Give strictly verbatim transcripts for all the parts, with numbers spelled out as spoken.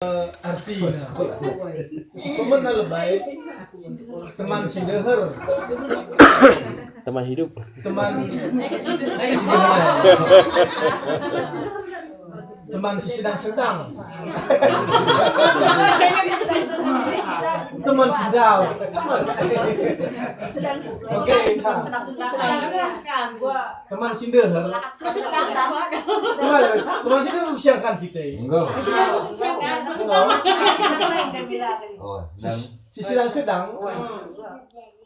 Artina. Pemena lebai, teman si ndeher. Teman hidup. Teman, teman si sedang-sedang. Teman si ndauh. Oke. Teman si ndeher. Teman, teman si ndeher siangkan kita. Enggak. Oh, si sedang-sedang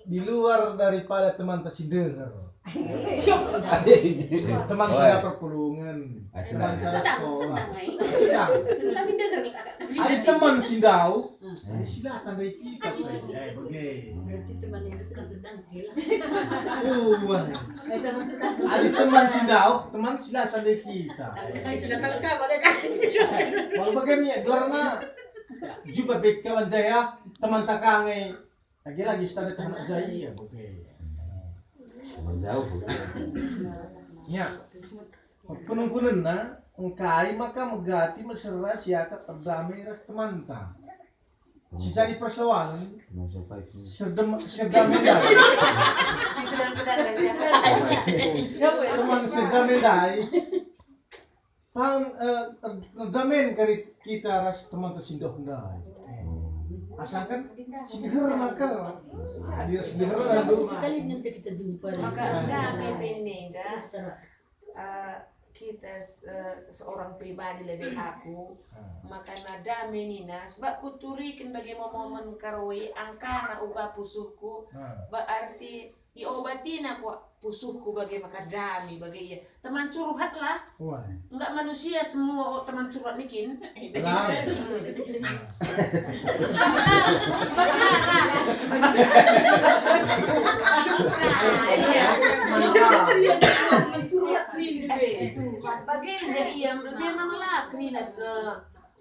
di luar daripada teman si ndeher. Teman si dapat perpulungen. Teman si sekolah. Sedang. Tapi ndeher. Ada teman si ndauh. Silakan dari kita. Eh, bage. Berarti teman yang sedang-sedang. Wah. Ada teman si ndauh, teman silakan dari kita. Saya sudah tahu kau boleh kan? Mau bagaimana gelarna? Jumpa baik kawan saya, teman takange. Lagi-lagi sudah ada teman saya, oke. Teman jauh. Ya. Penungkunenna engkai maka megati mesera siakap erdame ras temanta. Si jadi persoalan, sedem-, sedang ndai. Teman sedang ndai. Pan, eh, erdamen kari kita ras teman si ndeher ndai. Asangken si ndeher nakal. Hadir si ndeher. Tapi sesekali dengan kita jumpa. Maka erdame pe ninda. Eh, kita, eh, seorang pribadi lebe aku, maka ndai dame nina, sebab kuturiken bage momen-momen karo e angkana uga pusuhku, berarti iobatina ku pusuhku bage maka dame bage ia. Teman curhat lah. Wah. Enggak manusia semua teman curhat nikin. Lah. Sebentar, sebentar. Iya. Bagenda ia memang la kerina ke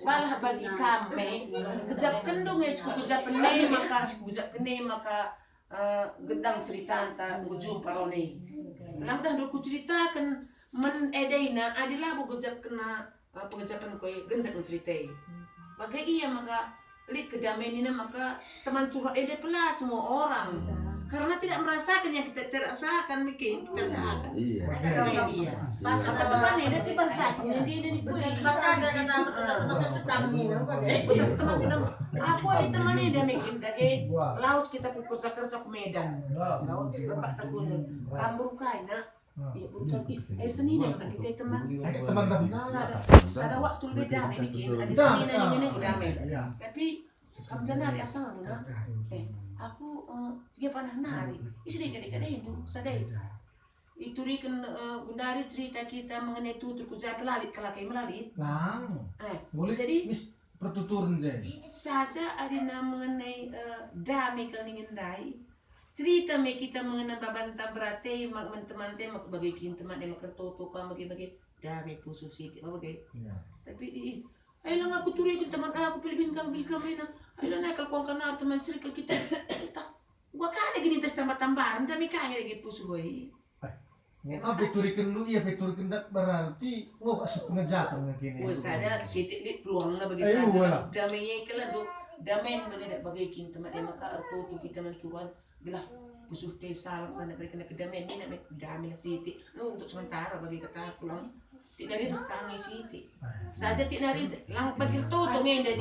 balah bagi kami. Kejapken dong, eh, si kujapken e maka, si kujapken e maka, eh, gendang ceritanta, enggo jumpa ro e. Lang dah kuceritaken, men edena, adi labo kejapkenna, eh, pengejapen koi gendek cerita e. Bage ia maka lit kedamena maka teman curhat enda pe la semua orang. Karena tidak merasakan yang kita rasakan, mungkin kita rasakan. Iya. Iya. Pas ada teman enda, kita rasakan. Jadi, jadi, pas ada kata, eh, maksud sedang ni, apa? Betul, teman sedang. Aku ada teman enda mungkin dage, lawes kita ku kerja-kerja ku Medan. Lawes kita lepak tergulung. Kambur kai, nak? Iya, bukan. Eh, senina kita teman. Eh, teman dah. Sada, sada waktu lebih dah, ini, ini, ada senina ini, ini, damai. Tapi, kam janari asal, nak. Eh, aku, eh, dia panah nari. Isi deh, kadai-kadai, itu, sada itu. Ituriken, eh, gundari cerita kita mengenai tutur ku Jape, lalit kelakai melalit. Lang. Eh, jadi, pertuturen je. Saja adina mengenai, eh, dame kal ningen ndai. Cerita me kita mengenai babanta berate, mak, men temante, mak bage kin teman, mak ertoto ka, bage-bage. Dame pusuh sikit, bage. Iya. Tapi, ih, ai lang aku turiken teman aku, pilih bintang, pilih kamena. Ai lang nakal kuangkan teman cerita kita. Entah, gua kada gini terus tambah-tambah, entah me kanya lagi pusuh, oi. Eh, apa turiken lu, iya, pe turiken dak berarti, oh, kasih pengejapan mungkin. Wes, ada sitik lit peluangna bagi saya. Dame ya, kala, dame bagi dak bagi kin teman, maka ertoto kita man Tuhan. Belah pusuh te salam, karena berikan kedamaian ini, dame lah sitik. Lu untuk sementara bagi kata pulang. Tidak ada kangai sitik. Saja tidak ada lang bagi tutung enda.